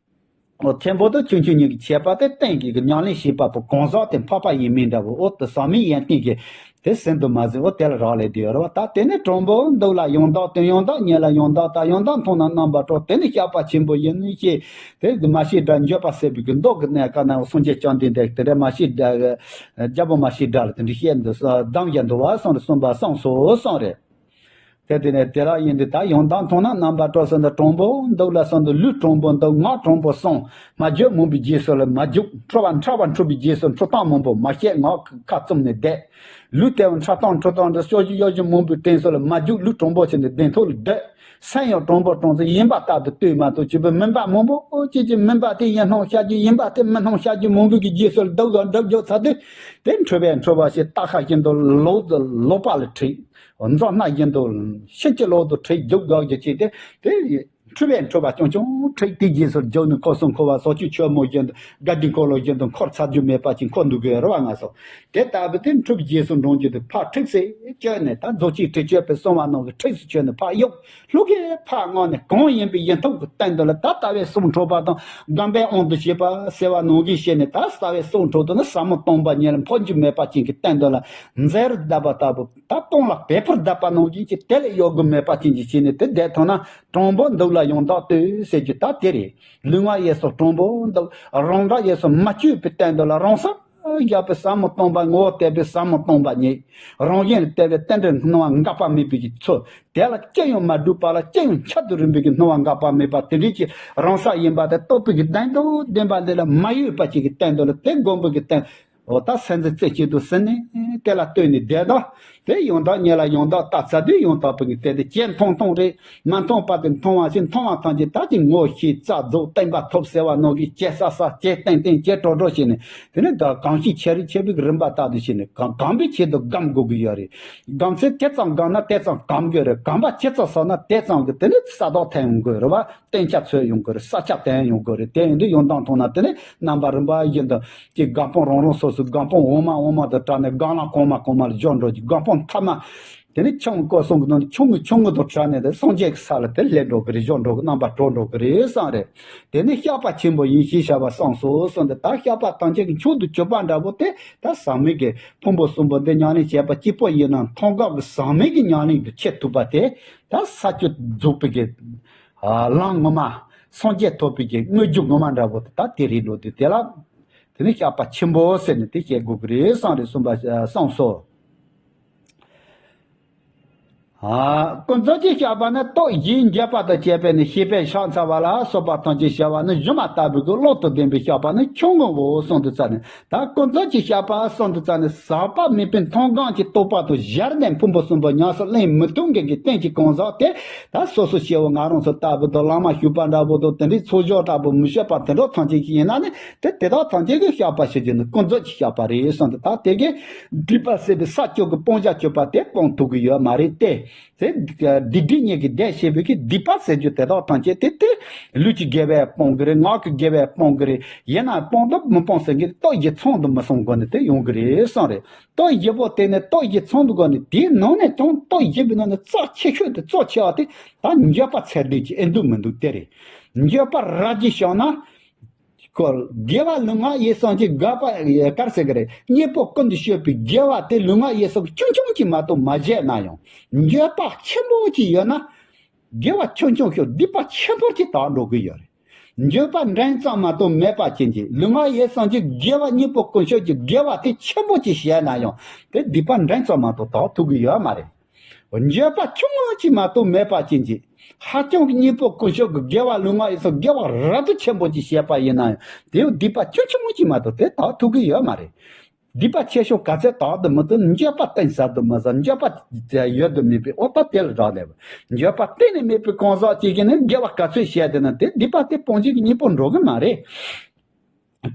འོ་ཆེན་པོ་དང་ཆུང་ཆུང་གཉིས་ཀྱི་ཁྱད་པར་དེ་སྟེང་གི་ཉམས་ལེན་བྱེད་པ་པོ་གང་ཟག་དེ་འཕགས་པ་ཡིན་མིན་འདྲ་བོ། འོ་དེ་ཟག་མེད་ཡོན་ཏན་གྱི་དེ་ཟིན་དུ་མ་ཟིན། འོ་དེ་ལ་རག་ལས་བསྡད་ཡོད་རེད་བ། ད་དེ་ནི་དྲང་པོ་འདུག་ལ་ཡང་དག་དང་། ཡང་དག་ཉིད་ལ་ཡང་དག་ལྟ། ཡང་དག་མཐོང་ན་རྣམ་པར་གྲོལ། དེ་ནི་བཤགས་པ་ཆེན་པོ་ཡིན་ཞེས། དེ་མ་ཤེས་དགྲ་འགྱོད་པ་ཟད་པའི་གི་མདོ་གི་གནད་ཀ་ན་སངས་རྒྱས་བཅོམ་ལྡན་འདས་དེ་འདྲ་མ་ཤེས་དགྲ། རྒྱལ་པོ་མ་ཤེས་དགྲ་ལ་དེ་འདྲ་བཤད་འདུག་གདམས་བྱས་འདུག་བ་གསུངས་རེད། གསུངས་པ་གསུངས་སོ་གསུངས་རེད། དེ་དེ་ནས་དེ་ལ་ཡིན་ཏེ། ད་ཡང་དག་མཐོང་ན་རྣམ་པར་གྲོལ་ཟེར་འདུག་དྲང་པོ་འདུག་ལ་ཟེར་འདུག་ལུས་དྲང་པོ་འདུག་ངག་དྲང་པོ་གསུངས། མ་བརྗོད་མུན་པའི་རྗེས་སུ་ལ་མ་རྒྱུག་འཁྲུལ་པ་འཁྲུལ་པ་འཁྲུལ་པའི་རྗེས་སུ་འཁྲུལ་སྟངས་མང་པོ་མ་བཤད། ངག་ཁ་བཙུམ་ནས་བསྡད། ལུས་དལ་བ་འཕྲལ་ཐང་འཕྲོ་ཐང་འདྲ་ཤོག་གུ་གཡོ་སྒྱུ་མང་པོའི་དྲན་གསོ་ལ་མ་རྒྱུག་ལུས་དྲང་པོ་བྱས་ནས་གདེང་ཐོག་ལ་སྡོད། སེམས་ཡང་དྲང་པོ་དྲང་ཚུལ་ཡིན་པ་ལྟར་དུ་ལྟོས་མ་གཏོགས་བྱིས་པའི་མུན་པ་མང་པོ་ཅིག་གི་མུན་པ་དེ་ཡིད་སྣང་བྱ་རྒྱུ་ཡིན་པ་དེ་མི་སྣང་བྱ་རྒྱུ་མང་པོ་གི་རྗེས་སུ་ལྡོག་དགོས་འགྲུབ་རྒྱུ་ཚར་དུས། དེ་འཁྲུལ་པས་འཁྲུལ་པ་ཞིག་རྟ་ཁ་བཞིན་དུ་ལོག་ཏུ་ལོག་པ་ལ་ཁྲིད། མཛོ་སྣ་བཞིན་དུ་ཤིན་ཏུ་ལོག་ཏུ་ཁྲིད་རྒྱུག་དགོས་རྒྱུ་ཅིག་དེ་དེ། འཁྲུལ་པས་འཁྲུལ་པ་རྐྱང་རྐྱང་ཁྲིད་དེ་རྗེས་སུ་རྒྱུག་ནས་འཁོར་སོང་འཁོར་བ་སོགས་ཀྱི་ཆོས་མོ་བཞིན་དུ་དགའ་སྡུག་འཁོར་ལོ་བཞིན་དུ་འཁོར་ཚར་རྒྱུ་མེད་པ་ཅིག་འཁོར་འདུག་གི་རེད་བ་ང་ཚོ། དེ་ལྟ་བུ་དེ་འཁྲུལ་པའི་རྗེས་སུ་འབྲང་རྒྱུ་དེ་ཕར་ཁྲིགས་སེ་བཅོས་ནས། ད་མཛོ་གཅིག་ཁྲིད་བཅོས་པའི་གསང་བ་ནང་གི་ཁྲིགས་སུ་བཅོས་ནས་ཕར་གཡུག་ལྷུག་གེ་ཕར་མངགས་ནས། གང་ཡིན་པའི་ཡིན་མཐོང་གི་སྟེང་དུ་ལ་ད་ལྟ་བའི་གསུང་འཕྲོག་པ་དང་སྒོམ་པའི་དབང་དུ་བྱེད་པ་ཟེར་བ་ནང་བཞིན་བྱས་ནས། ད་ལྟ་བའི་གསུང་འཕྲོག་དུ་ནི་ཟབ་མོ་སྟོང་པ་ཉིད་ལ་འཕོ་འགྱུར་མེད་པ་ཅན་གྱི་སྟེང་དུ་ལ་འཛེར་བརྡབས་པ་ལྟ་བུ། ད་སྟོང་ལ་བལ་ཕུར་བརྡབས་པ་ནང་བཞིན་གྱི་དེ་ལས་གཡོ་སྒོ་མེད་པ་ཅན་གྱི་བྱས་ནས། དེ་བསྡད་ཐུབ་ན་དྲང་པོ་འདུག་ལ་ཡང་དག་ལྟོས་ཟེར་རྒྱུ་ད་དེ་རེད། ལུས་ངག་ཡིད་གསུམ་དྲང་པོ་འདུག་རང་སྒྲ་ཡིད་གསུམ་མ་བཅོས་པའི་སྟེང་དུ་ལ་རང་སར་བཞག་པའི་ཟབ་མོ་སྟོང་པ། ངོ་བོ་བལྟས་པའི་ཟབ་མོ་སྟོང་པ་ཉིད། རང་བཞིན་ལ་བལྟས་པའི་རྟེན་འབྲེལ་སྣང་བ་འགག་པ་མེད་པའི་ཚུལ། དེ་ལ་ཅི་ཡང་མ་གྲུབ་པ་ལ་ཅི་ཡང་འཆར་དུ་རུང་བའི་སྣང་བ་འགག་པ་མེད་པ་དེ་འདྲའི་ཅིག་རང་སར་ཡིན་པ་དེ་རྟོགས་པའི་གདེང་དང་ལྡན་པ་འདི་ལ་མ་གཡོས་པ་ཅིག་གི་སྟེང་དུ་ལ་དེ་སྒོམ་པའི་གདེང་། འོ་ད་སེམས་འཛིན་རྩེ་གཅིག་ཏུ་ཟིན་ནས་དེ་ལ་ལྟོས་ནས་བསྡད་དོ། དེ་ཡང་དག་ཉིད་ལ་ཡང་དག་ལྟ་ཚར་དུས་ཡང་དག་པའི་གི་དེ་དེ་ཇེ་མཐོང་མཐོང་རེད། མ་མཐོང་བར་དུ་མཐོང་བ་ཞིག་མཐོང་བ་ཐམས་ཅད་ད་ཀྱི་ངོ་ཤེས་རྩལ་རྫོགས་བརྟན་པ་ཐོབ་ཟེར་བ་ནང་གི་ཇེ་གསལ་གསལ་ཇེ་བརྟན་བརྟན་ཇེ་དྲག་དྲག་བྱས་ནས། དེ་ནས་གང་གང་ཞིག་ཆེ་རུ་ཆེ་བའི་རིམ་པ་ལྟར་དུ་བྱས་ནས། གང་གང་བའི་ཆེད་དུ་སྒོམ་དགོས་ཀྱི་ཡོད་རེད། སྒོམ་ཚད་ཇི་ཙམ་སྒོམ་ན་དེ་ཙམ་སྒོམ་དགོས་རེད། སྒོམ་པ་ཇི་ཙམ་ཟབ་ན་དེ་ཙམ་གྱི་དེ་ནས་ས་དོག་ཐོན་ཡོང་དགོས་རེད་བ། བརྟན་ཆ་ཚོད་ཡོང་དགོས་རེད། ས་ཆ་བརྟན་ཡོང་དགོས་རེད། དེ་ཡིན་དུས་ཡང་དག་མཐོང་ན་དེ་ནས་རྣམ་པ་རིམ་པ་བཞིན་དུ་ཀྱི་སྒོམ་སྤང་རང་རང་སོ་སོའི་སྒོམ་སྤང་འོག་མ་འོག་མ་དུ་བྲལ་ནས། སྒོམ་ལམ་གོང་མ་གོང་མ་ལ་འཇོག་འགྲོ་གི། སྒོམ་སྤང་ཐ་མ་དེ་ནས་ཆུང་ངུ་སྐོར་གསུམ་གྱི་ནང་ནས་ཆུང་ངུ་ཆུང་ངུ་དུ་བྲལ་ནས། དེ་སངས་རྒྱས་ཀྱི་ས་ལ་དེ་སླེབས་འགྲོ་གི་རེད། འཇོག་འགྲོ་གི། རྣམ་པ་གྲོལ་འགྲོ་གི་རེད་བསམ་རེད། དེ་ནས་བཤགས་པ་ཆེན་པོ་ཡིན་ཞེས་བྱ་བ་གསུངས་སོ་གསུངས་ཏེ། ད་བཤགས་པ་ཐམས་ཅད་ཀྱི་མཆོག་ཏུ་གྱུར་པ་འདྲ་པོ་དེ་ད་ཟག་མེད་ཀྱི་ཕུང་པོ་གསུམ་པོ་འདི་ཉམས་ལེན་བྱས་པ་གཅིག་པོ་ཡིན་ན། མཐོང་སྒོམ་གྱི་ཟག་མེད་ཀྱི་ཉམས་ལེན་དུ་འཁྱེར་ཐུབ་པ་དེ་ད་ས་བཅུ་རྫོགས་པའི་གི་ལམ་ངོ་མ། སངས་རྒྱས་ཐོབ་པའི་གི་དངོས་རྒྱུ་ངོ་མ་འདྲ་པོ་དེ་ད་དེ་རེད་འགྲོ་དུས། དེ་ལ་དེ་ནི་བཤགས་པ་ཆེན་པོ་ཟེར་ནས་དེ་བཤད་དགོས་ཀྱི་རེད་བསམ་རེད་གསུངས་པ་གསུངས་སོ། ཨ། ཀུན་རྫོབ་ཀྱི་བཤགས་པ་ནི། སྟོབས་བཞིའི་འགྱོད་པ་དང་བཅས་པས་ནི་ཤེས་པས་ཕྱག་འཚལ་བ་ལ་སོགས་པ་ཐམས་ཅད་བྱ་བ་ནི། སྒྱུ་མ་ལྟ་བུའི་གི་བློ་དང་ལྡན་པའི་བཤགས་པ་ནི་ཆུང་ངུའོ་གསུངས་དུས་ཙ་ནས། ད་ཀུན་རྫོབ་ཀྱི་བཤགས་པ་གསུངས་དུས་ཙ་ནས། ཟག་པ་མེད་པའི་མཐོང་སྒོམ་གྱི་རྟོགས་པ་དང་སྦྱར་ནས་ཕུང་པོ་གསུམ་པོ་ཉམས་སུ་ལེན་མི་ཐུབ་མཁན་གྱི་རྟེན་གྱི་གང་ཟག་དེ། ད་སོ་སོ་སྐྱེ་བོ་ང་རང་ཚོ་ལྟ་བུ་དང་། བླ་མ་ཞུགས་པ་འདྲ་པོ་དང་། དེ་འདྲའི་ཚོགས་བསགས་འདྲ་པོ་མི་ཤེས་པ་དེ་འདྲ་ཐམས་ཅད་ཀྱི་ཡིན་ན་ནི། དེ་དེ་དག་ཐམས་ཅད་ཀྱི་བཤགས་པ་ཞེས་བརྗོད་ནི་ཀུན་རྫོབ་ཀྱི་བཤགས་པ་རེད་གསུངས་ཏེ། ད་དེ་གའི་སྒྲིབ་པ་སེལ་བའི་ས་བཅུ་གི་སྤང་བྱ་སྤྱོད་པ་དེ་སྤོང་ཐུབ་ཀྱི་ཡོད་མ་རེད་དེ། དེ་སྡིག་སྒྲིབ་གཉིས་ཀྱི་སྡེ་བྱེད་པའི་གི་སྡིག་པ་སེལ་རྒྱུ་དེ་དག་ཐམས་ཅད་དེ། དེ་ལུས་ཀྱི་དགེ་བས་སྤོང་གི་རེད། ངག་གི་དགེ་བས་སྤོང་གི་རེད། ཡིན་ན་སྤོང་ཐུབ་མི་སྤོང་ཟེར་མཁན་དེ་སྟོབས་བཞི་ཚང་དུ་མི་སོང་སྒོ་ནས་དེ་ཡོང་གི་རེད་གསུངས་རེད། སྟོབས་བཞི་པོ་དེ་ནས། སྟོབས་བཞི་ཚང་དུ་སྒོ་ནས་དེའི་ནང་ནས་ཀྱང་སྟོབས་བཞི་པའི་ནང་ནས་རྩ་ཆེ་ཤོས་དེ། གཙོ་ཆེ་བ་དེ་ད་འགྱོད་པ་ཚད་ལྡན་གྱི་ཨེ་འདུག་མི་འདུག་དེ་རེད། འགྱོད་པ་རབ་ཀྱིས་བཤགས་ན། ཁོ་དགེ་བ་ལུས་ངག་ཡིད་གསུམ་གྱི་དགག་པ་ག་རེ་ཟེར་གི་རེད། གཉེན་པོ་ཀུན་ཏུ་སྤྱོད་པའི་དགེ་བ་དེ་ལུས་ངག་ཡིད་གསུམ་ཆུང་ཆུང་ཅིག་མ་གཏོགས་མ་བྱས་ན་ཡང་། འགྱོད་པ་ཆེན་པོ་ཅིག་ཡོད་ན། དགེ་བ་ཆུང་ཆུང་ཤོས་སྡིག་པ་ཆེན་པོ་ཅིག་དག་འགྲོ་གི་ཡོད་རེད། འགྱོད་པ་འགྲན་ཙམ་མ་གཏོགས་མེད་པ་ཅན་གྱི་ལུས་ངག་ཡིད་གསུམ་གྱི་དགེ་བ། གཉེན་པོ་ཀུན་སྤྱོད་ཀྱི་དགེ་བ་དེ་ཆེན་པོ་ཅིག་བྱས་ན་ཡང་། དེ་སྡིག་པ་འགྲན་ཙམ་མ་གཏོགས་དག་ཐུབ་ཀྱི་ཡོད་མ་རེད། འགྱོད་པ་ཆུང་ངུ་ཅིག་མ་གཏོགས་མེད་པ་ཅན་གྱི། ཧ་ཅང་གི་གཉེན་པོ་ཀུན་སྤྱོད་ཀྱི་དགེ་བ། ལུས་ངག་ཡིད་གསུམ་དགེ་བ་རབ་ཏུ་ཆེན་པོ་ཅིག་བྱས་པ་ཡིན་ན་ཡང་། དེའི་སྡིག་པ་ཆུང་ཆུང་ཅིག་མ་གཏོགས་དེ་དག་ཐུབ་ཀྱི་ཡོད་མ་རེད། སྡིག་པ་ཆེ་ཤོས་ག་ཚད་དག་ཏུ་མི་ཐུབ། འགྱོད་པ་གཏིང་ཟབ་ཏུ་མི་ཟབ། འགྱོད་པ་ཡོད་དུ་མེད་པའི། འོ་ད་དེ་ལ་རག་ལས་པ། འགྱོད་པ་གཏན་ནས་མེད་པའི་གང་ཟག་ཅིག་གིས་ནི་དགེ་བ་ག་ཚོད་བྱས་བསྡད་ན། དེ་སྡིག་པ་དེ་སྤོང་བྱེད་ཀྱི་གཉེན་པོ་འགྲོ་གི་མ་རེད།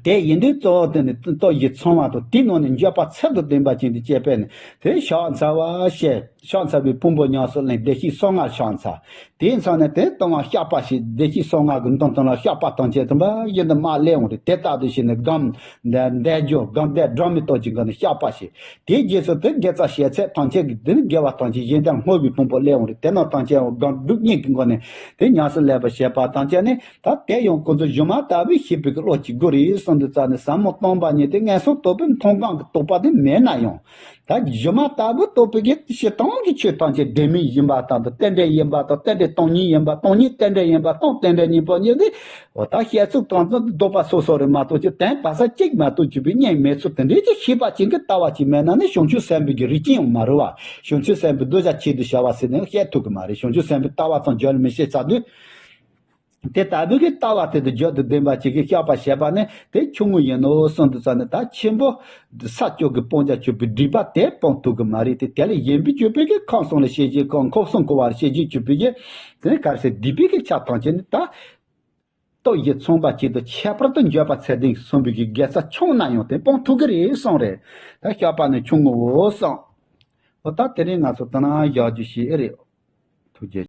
དེ་ཡིན་དུས་གཙོ་བོ་དེ་ནི་སྟོབས་བཞི་ཚང་བ་དང་། དེའི་ནང་ནས་འགྱོད་པ་ཚད་དུ་ལྡན་པ་ཅན་དེ་བཅས་པས་ནི། དེ་ཕྱག་འཚལ་བ་ཞེས། ཕྱག་འཚལ་བའི་ཕུང་པོ་ཉམས་སུ་ལེན། བདེ་གཤེགས་གསང་སྔགས་ཕྱག་འཚལ། དེའི་མཚམས་ནས་དེ་ལྟུང་བ་བཤགས་པ་ཞེས། བདེ་གཤེགས་གསང་སྔགས་ཀྱི་མདུན་དུ་ལ་བཤགས་པ་ཐམས་ཅད་དུ་འབའ་ཞིག་ཏུ་མར་སླེབས་འོང་རེད། དེ་ལྟར་དུ་བྱས་ནས་སྒོམ་བཟླས་བརྗོད། སྒོམ་བཟླས་སྒྲོལ་མའི་སྟོབས་ཀྱི་སྒོ་ནས་བཤགས་པ་ཞེས། དེའི་རྗེས་སུ་དེ་དགེ་རྩ་བྱས་ཚད་ཐམས་ཅད་ཀྱི་དེ་ནི་དགེ་བ་ཐམས་ཅད་གཞན་དོན་བསྔོ་བའི་ཕུང་པོ་སླེབས་འོང་རེད། དེ་རྣམས་ཐམས་ཅད་སྒོམ་སྒྲུབ་གཉིས་ཀྱི་སྒོ་ནས་དེ་ཉམས་སུ་ལེན་པར་བྱེད་པ་ཐམས་ཅད་ནི། ད་དེ་ཡང་ཀུན་རྫོབ་སྒྱུ་མ་ལྟ་བུའི་ཤེས་པའི་བློ་གཅིག་པུ་རེད་གསུངས་དུས་ཙ་ནས། ཟབ་མོ་སྟོང་པ་ཉིད་དེ་མངོན་སུམ་རྟོགས་པའི་མཐོང་སྒོམ་གྱི་རྟོགས་པ་དེ་མེད་ན་ཡང་། ད་སྒྱུ་མ་ལྟ་བུ་རྟོགས་པའི་གི་སྤྱིར་བཏང་གི་ཆོས་ཐམས་ཅད་དྲི་མེད་ཡིན་པ་དང་། རྟེན་འབྲེལ་ཡིན་པ་དང་། རྟེན་འབྲེལ་སྟོང་ཉིད་ཡིན་པ། སྟོང་ཉིད་རྟེན་འབྲེལ་ཡིན་པ་དང་། རྟེན་འབྲེལ་གཉིས་པོ་ཉིད་དེ། འོ་ད་བཤད་ཚུལ་གང་ཚུལ་ལྡོག་པ་སོ་སོ་རེད་མ་གཏོགས། ཅི་དོན་བར་གསལ་གཅིག་མ་གཏོགས་གྱུར་པའི་གཉེན་མེད་ཚུལ་དེ་འདྲའི་ཅིག་ཤེས་པ་ཅན་གྱི་ལྟ་བ་ཅིག་མེད་ན་ནི། བྱང་ཆུབ་སེམས་དཔའི་གི་རིགས་ཅན་ཡང་མ་རེད་བ། བྱང་ཆུབ་སེམས་དཔའི་གདུལ་བྱ་ཆེད་དུ་བྱ་བ་ཟེར་ནས་བཤད་ཐུབ་ཀྱི་མ་རེད། བྱང་ཆུབ་སེམས་དཔའི་ལྟ་བ་ཙམ་བརྗོད་ལ་མི་བྱེད་ཚར་དུས། དེ་ལྟ་བུའི་གི་ལྟ་བ་དེ་དང་རྒྱུད་དང་ལྡན་པ་ཅིག་གིས་བཤགས་པ་བྱས་པ་ནི་དེ་ཆུང་ངུ་ཡིན་ནོ་གསུངས་དུས་ཙ་ནས། ད་ཆེན་པོ་ས་བཅུ་གི་སྤང་བྱ་སྤྱོད་པའི་སྒྲིབ་པ་དེ་སྤང་ཐུབ་གི་མ་རེད་དེ། དེ་ལས་གཞན་པའི་སྤྱོད་པའི་གི་ཁམས་གསུམ་ལ་སྐྱེ་མཆེད་ཀུན། ཁམས་གསུམ་འཁོར་བ་ལ་སྐྱེ་མཆེད་སྤྱོད་པའི་གི་དེ་ནི་ག་རེ་ཟེར། སྡིག་པའི་གི་ཆ་ཐམས་ཅད་ནི་ད་སྟོབས་བཞི་མཚུངས་པ་ཅན་དང་ཁྱད་པར་དུ་འགྱུར་བ་ཚད་ལྡན་གསུམ་པའི་གི་དགེ་རྩ་ཆུང་ན་ཡང་དེ་སྤང་ཐུབ་གི་རེད་གསུངས་རེད། ད་བཤགས་པ་ནི་ཆུང་ངུའོ་གསུངས། འོ་ད་དེ་རིང་ང་ཚོ་དེ་ན་བཞག་རྒྱུ་ཞིག་ཨེ་རེད། ཐུགས་རྗེ་ཆེ།